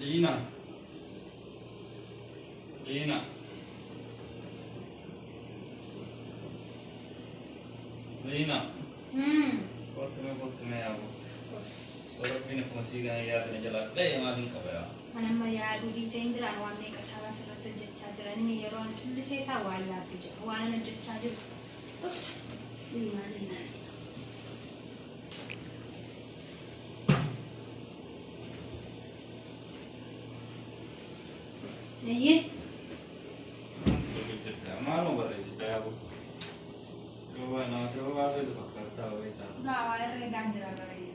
Liina. Liina. Liina. Kottu mee, kottu mee yaaboo. Soorabbiin akkuma sii gana yaadne jalaa dha'e maaliin qaba yaa. Ani amma yaaduu dhiisee hin jiraan, waan meeqa sabaa sirratti hojjechaa jira. Inni yeroo an callisee taa'u waan laatu jira. Waan an hojjechaa jiru. Uff! Liinaa, Liinaa, Liinaa. Eeyyee. Maaluma barreessita yaaboo? Sirba nama sirba baasuu itti fakkaattaa wayii ta'a. Laa, waa herreegaan jira baree.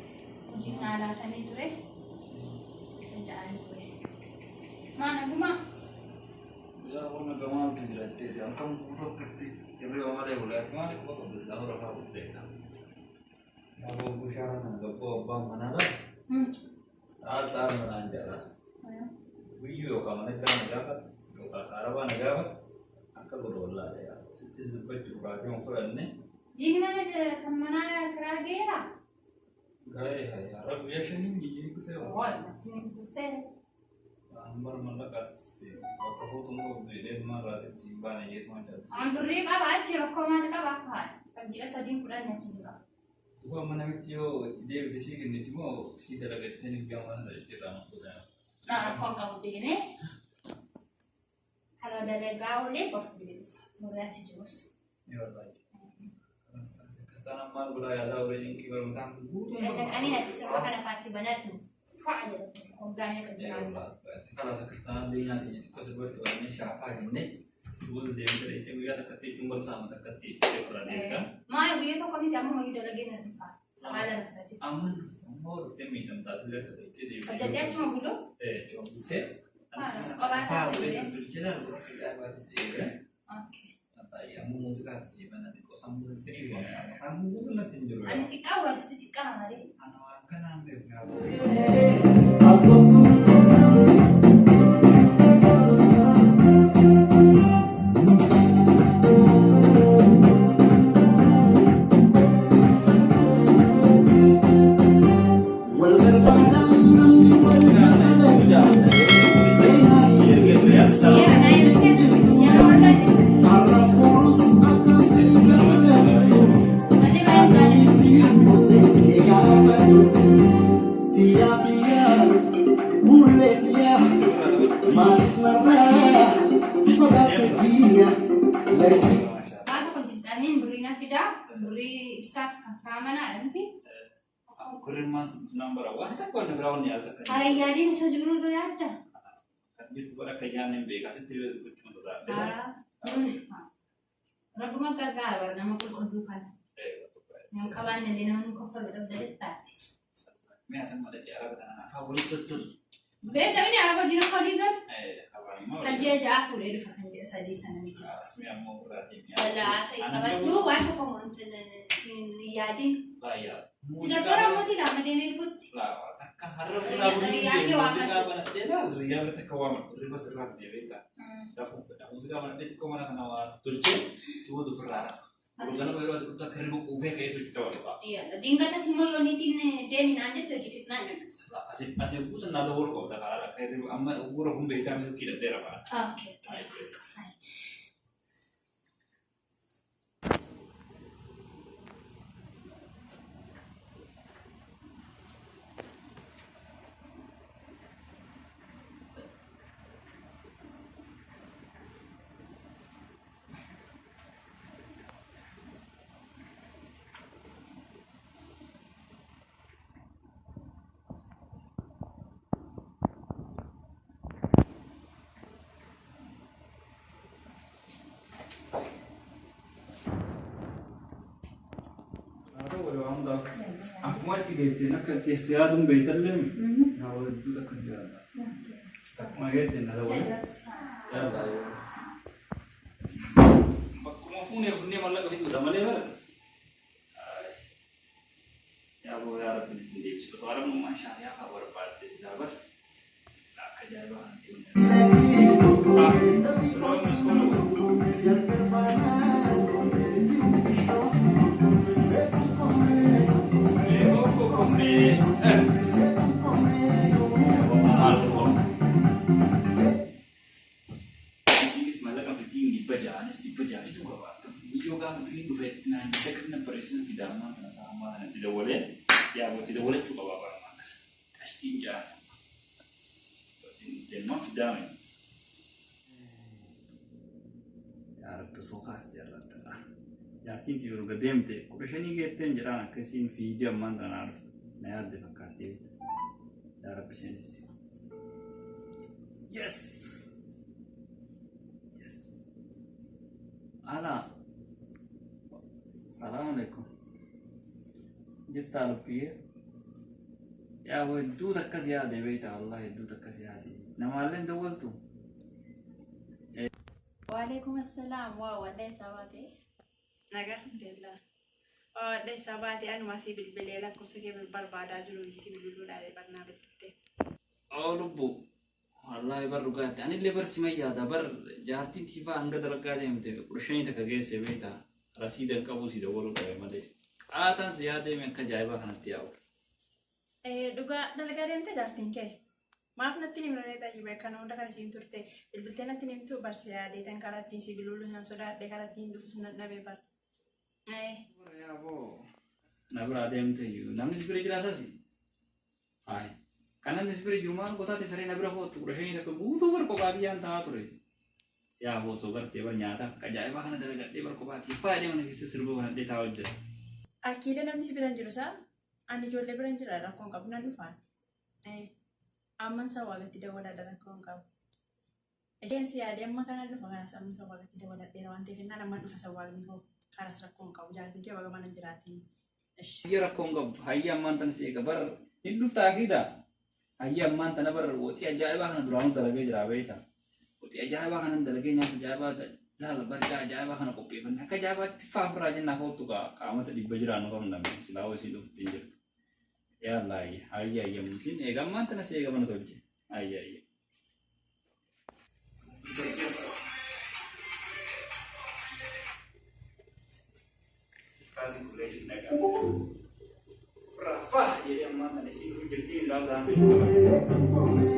Hojiin naa laatamee ture. Ja'aan ture. Maa, nagumaa? Yaa wanna gamaantu jira jetteeti halkan guutuu akkatti hirriba malee bulee, ati maali quba qabda silaa hora fa'aa bulteetta. Yaaboo, bushaara sana gabboo abbaan manaa lafa xaal xaal manaan jaalata. Guyyuu yookaan mana kiraa na gaafata yookaan kaarabaa na gaafata, akka godhu wallaale yaa. Sittis dubbachuu kaatee hin fudhanne. Jiini mana kan manaa kiraa geera? Gaa'ee haa rabbi guyyaa shanii biyyi kutee waa. Waan natti ni tuftee. Waan bara mallaqaatis bakka fuutuun qabdu jedheetumaan raatetti siin baane jeetumaan caalchise. An birrii qaba achi, rakkoo maal qaba? Kan ji'a 3 fudhanne achi jira. Duuba amma namitti yoo itti deebite sii kenniti moo sii dalagattee ni guyyaa mana sana jettee irraa fuutan? Naa, rakkoo qabu, deemee har'a dalagaa oolee of deebifa. Warri achi jirus. Ni barbaade. Akkas taanaan maal godhaa yaadaa olee jinqii barmataan guutuun. Cannaqamiin ati sirba kana faatti banadhu. Fa'a jedha. Waggaa meeqa jiraata? Kanas akkas taanaan deemaa xiqqoo sirbooti barannee shaafaa jennee booda deemtee dheeyitee guyyaa takkatti jechuun barsaama takkatti irra deemta. Maal, guyyaa tokko miti, amma hoyyuu dalagee na dhufa. Sa'a 2, 3. Amma dhufte, amma dhuftee miidhamtaa ati akka dheeyitee deemtee. Hojjetee achuma bulu. Achuma bultee. As qophaa Afaan ta'e. ulee tolchee laal godha ajaa'ibaati seera. Okay. Ammoo muuziqaatti si bana xiqqoo sammuu firii goona. Afaan guutuu natti hin jiru. Ani xiqqaa warsitu xiqqaa malee. Ana waan kanaan beeku yaa. Ascoltu. Wal barbaadan namni wal jaalatu. Seera naa yeroo Arras borus akkasii jaalatu. Malee baay'ee jaalladha. Onnee gaafatu. Tiyaa tiyaa ulee tiyaa maaliif narraa fagaate biyya largi. Waan tokko jixxaniin birrii na fidaa. Birrii ibsaaf kan karaa manaa miti. Kurrimmaan naan bara waan takka wanni biraa wanni yaadu takka. Hara yaadiin isa jiru irra yaadda. Kan jirtu bara akka yaadne hin beeka asitti illee dubbachuun sodaadhe. Hara. Rabbuma gargaara bara nama qulqulluu kana. Yoo qabaanne illee nama nu kaffalu dhabda jettaati. Mi'a tan malee araba tanaan afaan walitti tottolu. Beekamni araba jira kolii gal. Afaan immoo Kan ji'a 6 fuudhee dhufa, kan ji'a 3 sana miti. Asmi ammoo irraa deemee. Walaa isa qabadhu, waan tokko wanti siin yaadin. Baay'aatu. Sila bora mootii lama deemee dhufutti. Takka har'a fuudhaa bulii Riyaa kee waa muuziqaa banadhee laal riyaa bira takka waamadhu riba sirraa fidee beektaa. Rafuun fedha. Muuziqaa banadhee xiqqoo mana kana waa tolchee tuutu ofirraa rafa. Ganama yeroo ati dhuftu akka riba quufee ka'ee sochii ta'uu dhufa. Dingatas immoo yoo niitiin deemi naan jette hojii naan jedhu. Ati buusa naa dabaluu qabda karaa akka hirriba amma bu'uura kun beektaa misi hidhadhee rafaa. Okay. Okay. Akkuma achi geetteen akka teessu yaaduun beektallee yaa hedduu takka si yaada. Akkuma geetteen na dabalu. Yaalaa yoo. Bakkuma fuunee funnee mallaqa fiduudha malee bara. Yaa boo, yaa rabbi ittiin deebisu. Osoo arabummaa shaariyaa fa'aa barbaadde silaa bara. Akka ajaa'ibaa kanatti hojjetu. Ah, sunoo miskoona. Yaa bootti dawwalachuu qaba bara. Qashtiin jaa. Isin dhufteen fidaame. Yaa Rabbi osoo kaastee irratti dha. Jaartiin tiyya erga deemte 15 geetteen jedhaan akkasiin fiidee ammaan tana naa dhufte. Na yaadde fakkaattee. Yaa Rabbi seensi. Yes! Yes! Ala. Salaamu alaikum. Jirtaa lubbiyyee? Yaa hedduu takkas yaade beektaa, wallahi hedduu takkas yaade. Namaallee hin dawwaltu? Waalaikum assalaam. Waa wadda isaa baate? Nagaa, alhamdulillah. Waa wadda isaa baate? Anuma si bilbilee lakkoofsa kee barbaadaa jiru, si bilbiluudhaaf barnaa bilbilte. Oo lubbu. Wallahi bar dhugaatti. Anillee bar sima yaada bar, jaartiin tiifaa hanga dalagaa deemte 15 takka geesse beektaa. Rasiida hin qabu, si dawwaluu dhabe malee. Qaataan si yaadeeme akka ajaa'ibaa kanatti yaa'u. Dhugaa dalagaa deemte jaartiin kee? Maaf natti hin himne xayyibe? Kana hunda kan isiin turte bilbiltee natti hin himtu? Barsi yaadee tan karaa ittiin si bilbiluu nan sodaadhe, karaa ittiin dhufu nan dhabe bar. Yaaboo. Na biraa deemte iyyuu. Namni si bira jiraasas? Hayi. Kan namni si bira jiru maal gotaate saree na bira hoottu, 15 takka guutuu bar kophaa biyyaan taa'aa ture. Yaa osoo gartee bar nyaata akka ajaa'ibaa kana dalagadhee bar kophaatii faayidee mana keessa sirba banadhee taa'aa hojjeta. Akkiidha, namni si bira hin jiru isaa? Ani ijoollee bira hin jira, rakkoon qabu, nan dhufaan. Amman sawaagatti dawwaladha, rakkoon qabu. Isheen si yaadee amma kana dhufa, kanas amma sawaagatti dawwaladheera waan ta'eef innaan amman dhufa, sawaagni koo karas rakkoon qabu, jaartiin kee baga mana hin jiraatiin. Hayya, rakkoon qabdu. Hayya, ammaan tana si eega bar, hin dhufta akiida. Hayya, ammaan tana bar woxii ajaa'ibaa kana duraanuu dalagee jira beekta. Woxii ajaa'ibaa kanan dalagee nyaata ajaa'ibaa laala barcaa ajaa'ibaa kana qopheeffanne akka ajaa'ibaatti faafirraa jennaa koottu qaamata 100 jiraannu qabna silaa hoo isiin dhuftu hin jirtu. Yaa Allah, hayya hayya hayya, isin eega, ammaan tana si eega mana tolche. Hayya hayya. Kaasiin kulleeshin dhagaa. Raffaa jedhee ammaan tana isiin dhufu jirti ilaa daansii jirti.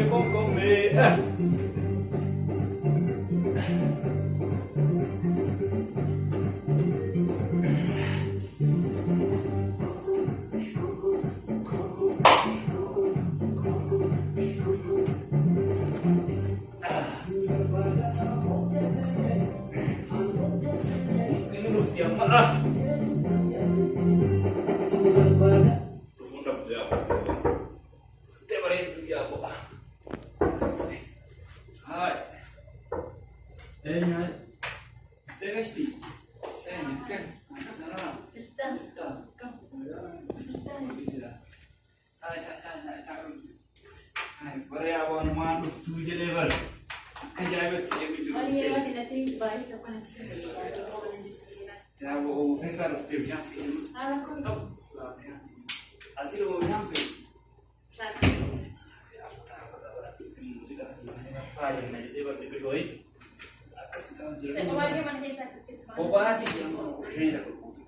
Konkomee. Inni dhufti amma ah. Dhufuun dhabdu yaa qotu. Dhuftee bareeddu yaa qo'a. Haay. Eenyu? Deegashti. Seeni kan. Salaam. Taa'e taa'e taa'e taa'e. Bara yaa waan dhuftuu jedhee bara. Akka ajaa'ibatti si eegu jiru. Waan yeroo ati natti baay'ee tokko natti tole jaartiin koo mana jirtu seenaa. Yaa bo'oo keessaa dhuftee bishaan si kennu. Rakkoon qabu. Asii dhuma bishaan fe'u. Bishaan Waa'ee mana keessaa akkas jirtu. Kophaati jedhamu ishee takka guutuu.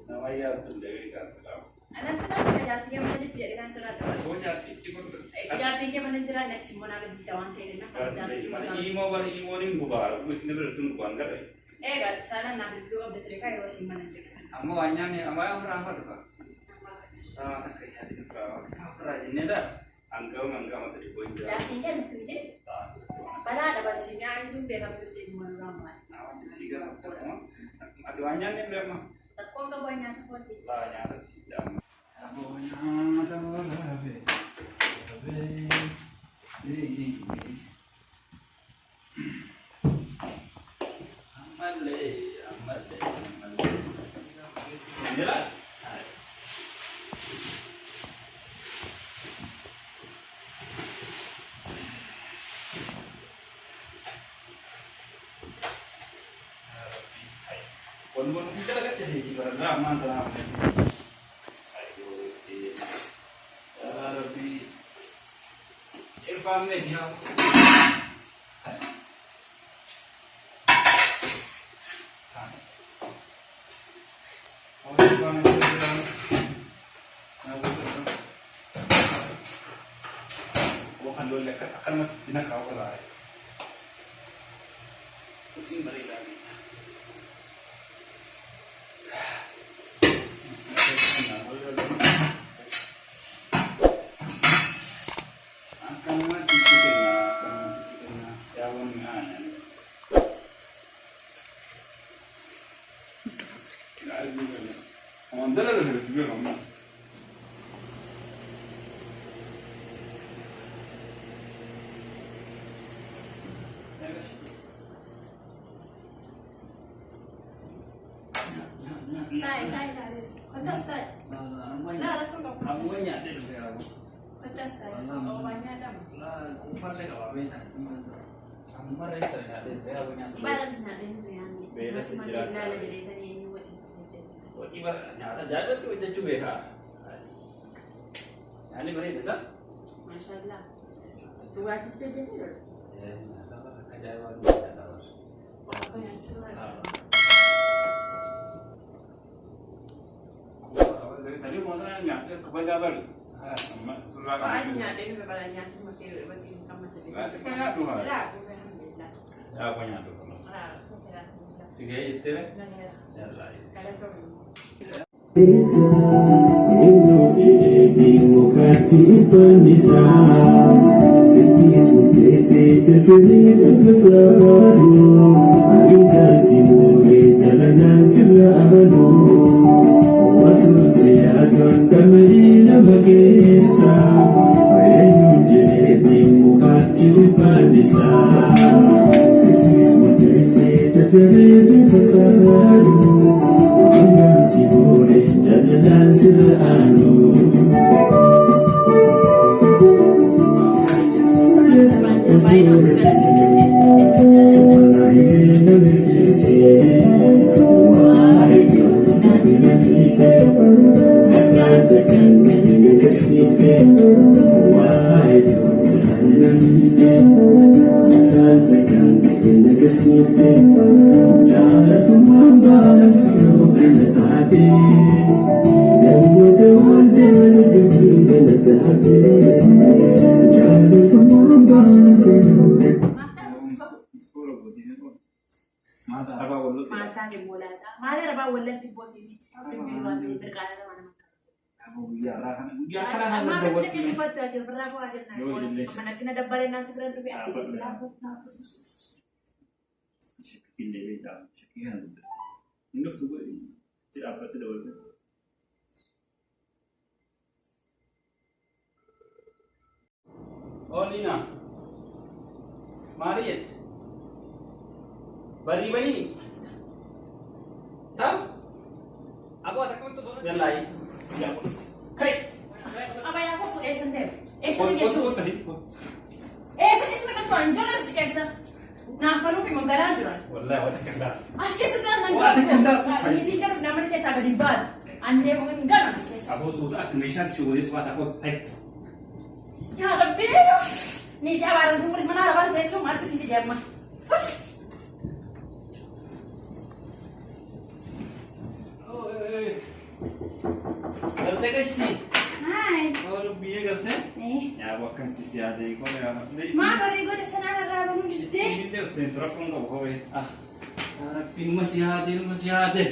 Nama yaaddu illee taasisaa. Anatti nama jaartii kee mana jirti jedhee kan sodaadha. Jaartiin kee mana hin jiraanne, ati immoo naa bilbilta waan ta'eef na jaartii kee masaa. Imoo bara imoon hin gubaa isin bira tun gubaan garee. Egaa saalaan naa bilbiluu qabda ture kan yeroo isin mana hin jirre. Amma waan nyaanne amma ofirraa hafa dhufa. Saa takka nyaanne ofirraa ofirraa jenneedha. Hangama hangama ta'e hin jira. Jaartiin kee dhuftu miti? Balaadha barsiin nyaanni beekamu dhuftee dhuma nurraa maali? Si gara akkasuma. Ati waan nyaanne hin beekma. Rakkoon qabu, nyaata foonii. Laa, nyaata si jedhama. Aboo nyaata waraabee. Waraabee. Ammallee ammallee ammallee. Jira? Walumaa nuti dalagadhe seetii bararraa ammaan tanaa ammas. Yaa Rabbi. Cirfaan meeti haa. Kan lolli akkanumatti itti naqaa ofirraa. Kutiin bareedaa beekta. Waan dalaga sirriitti beekamu. Taa'e taa'e taa'e. Kottas taa'e. Laa rakkoo qabu. Ammoo nyaadhee dhufe yaa Kottas taa'e. Oobaa nyaadhama. Kuufallee qaba beektaa. Amma reessa nyaadhee dhufe yaa nyaadhee. Baala nyaadhee dhufe yaadne. Beela si jira. Ilaala jedheetanii eenyu waliin seete. Waxii bara nyaata ajaa'ibatti hojjechuu beekaa. Nyaanni bareeda isaa. Maashaallah. Dhugaatis hojjetee jira. Nyaata bara akka ajaa'ibaatti nyaata bara. Akka nyaachuu barbaada. Kabajaa bari. Amma surraa Baay'ee nyaadhee dhufe bara nyaatni makee waxii kan masate. Nyaati kan nyaadhu haa. Laa kufe alhamdulillah. Yaa kun nyaadhu kun. Laa kufe alhamdulillah. Si gahee jettee Nagayaa. yallaa. Galatoomii. Baay'ee nama galateeffate. Maata arabaa walloo. Maataan immoo laata. Maal arabaa wallatti boosii dubbii waan birqaana nama nama. Guyyaa irraa kana guyyaa akkana kana Amma daawwatti. akka uffatu ati ofirraa koo jennaan. Yoo illee. Manatti na dabbalee naan si bira dhufe asii bilbilaa. Shakkii beektaa shakkii kana dubbatti. Inni dhuftu godhi itti dhaabbatte dabalte. Oolina. Maali jette? Barii banii? Tam? Aboo ati akkamitti osoo natti Yallaayi. Yaa kun dhufti. Kai! Abayyaa koo fuudhee sun deema. Eessa Kottu geessu? kottu Eessa geessu kan tuan jala achi keessa. Naaf faluuf immoo garaa jiran. Wallaahi waan akka hin As keessa galan nan Waan akka hin taane. Niitiin jaluuf namni keessaa gadi hin baatu. Annee hin galan as keessa. Aboo suuta akka meeshaatti si godhees baata koo. Hai. Yaa rabbi. Niitii abaaran kun mana arabaan teessoo maaltu si fide amma? Galtee gashti. Hai. Oolu biyya galtee? Yaa akkamitti si yaadee koo yaa Maa barrii godhe sanaan irraa banuu diddee? Illee osoo rakkoon qabu koo ah. Yaa Rabbi numa si yaade numa si yaade.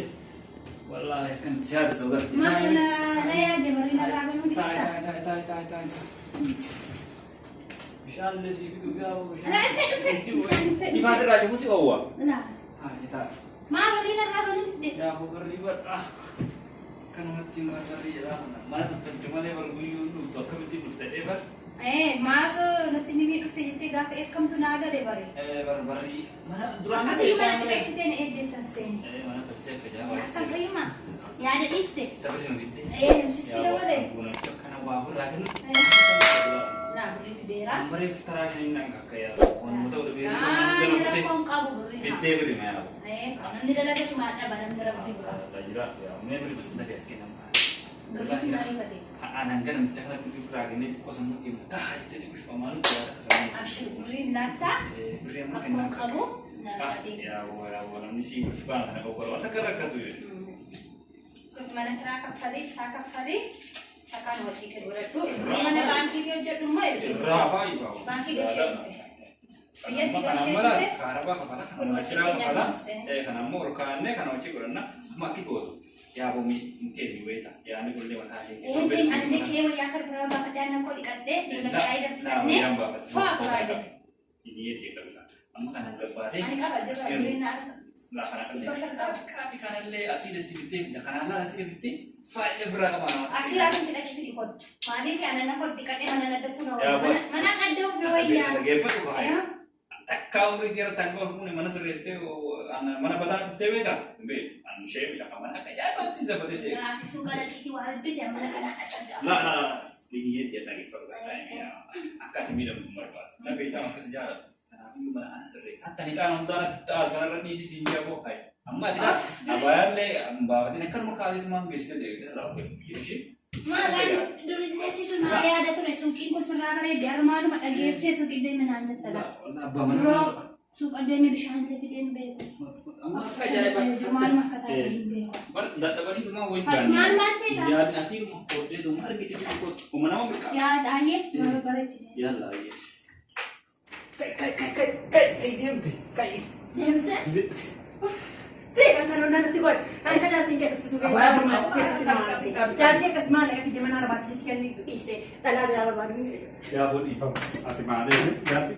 Wallaahi akkamitti si yaade soo galtee. Maa sana na yaade barrii irraa banuu Taa'e dista? taa'e taa'e taa'e taa'e. Bishaan illee sii bituu yaa Naa fedhu fedhu fedhu. Ifaa sirraa cufu si oowwa. Naa. Taa'e taa'e. Maa barrii irraa banuu diddee? Yaa barrii badhaa. Kanumatti maa barrii jedhaa kana mana tottolchu malee bar guyyuu dhuftu akkamitti dhufte dhee bar. Ee maasoo natti ni miidhufte jettee gaafa eekkamtu naa gale bare. Bar barrii mana duraan. Akkasii mana xiqqeessitee na eegdeettan seeni. Mana tolchee akka jaabaa. Akkam fayyuma yaada dhiiste. Sabni nu fidde. Ee namtichi dabale. Kana waa ofirraa kennu. Naa birrii fideera. Bareef taraa shaniin nan kakka yaa. Wanuma ta'u dhabee Aa rakkoon qabu birrii. Fiddee biri ma yaa. Ee namni dalaga sumaa dhaba namni rabbi bira. Jira yaa mee biri bas dafee as kennamu. Birrii fi mariifate. Anaan gara namticha kana birrii ofirraa kennee xiqqoo sammuu keenya tahaa jettee xiqqoo shufamaa nutti yaada sammuu. Abshir birriin laattaa Birrii amma rakkoon kennaa. qabu na rakkatee. Yaa yaa namni si baana kana qoqqoodha wanta akka rakkatu jedhu. Mana kiraa kaffalee isaa kaffalee isa kaan hojii kee godhadhu. Mana baankii kee hojjedhu immoo ergi. Irraa baay'ee ba'a. Baankii gashee dhufe. Biyyatti gashee Kana dhufe. kaarabaa kafala kana Kun hojii makiinaa keenya kafala kunuunse. kana ammoo ol kaa'annee kana hojii godhanna amma akki gootu yaa boomii hin teebi wayita yaani gollee mataa kee Eenyuun ani kee wayyaa akka dhufe baafadhee aannan koo dhiqadhee fuula shaayii danfisannee faa furaa jedhe. Hidiyee ta'e qabda. Amma kana gabbaatee Ani qaba jira jireenya arga. Laa kana qallee. Kanallee asii datti bittee kanallee asii bittee baay'ee ofirraa qaba. Asirraa kan jedhanii fidi kottu. Maaliif ana na koddi qadhee mana na dafu na Yaa wayyaa. boy. Mana qaddoof na wayyaa. Dhageeffatu baay'ee. Takka umrii dhiira takka ol fuune mana sirreessitee mana badaa dhuftee beekaa? Hin beeku. Ani ishee miidhaga mana akka ajaa'ibaatti zafatee seera. Ati suuqa dhaqiitii waa bite mana kanaan asaddaa. La la la. Biyyee dhiya dhageeffatu akka ati miidhamtu hin barbaadu. Na beektaa akkas jaalatu. Kanaafuu mana ana sirreessa. Hatta ni xaana hundaan ati xaa sanarra dhiisii siin jaboo hayi. Amma ati abayaallee baafatiin akkanuma kaateetu maan geessitee deebitee salaa biyya ishee. Maalaan durillee situ naa yaada ture suuqiin kun sirraa bareedde armaanuma dhageessee suuqii deeme naan jettala. Abbaa manaa. Duroo suuqa deeme bishaan illee fideen beeku. Amma akka ajaa'ibaatti. Maaluma akka taate hin beeku. Dadhabaniitu maa wayii Ati maal maal feeta? Yaadni asii hordee duuma argite bitu kuma nama mirqaa. Yaada ayyee nama bareechine. Yalla ayyee. Kai kai kai kai kai kai deemte kai. Deemte? Seeqa kan onnatti godhe. Ani ka jaartiin kee dhuftu Abayaa furmaa. Jaartii akkas maal akka mana arbaatti sitti kennitu dhiiste dhalaa biraa barbaadu. Yaa boodii ati maalee jaartii.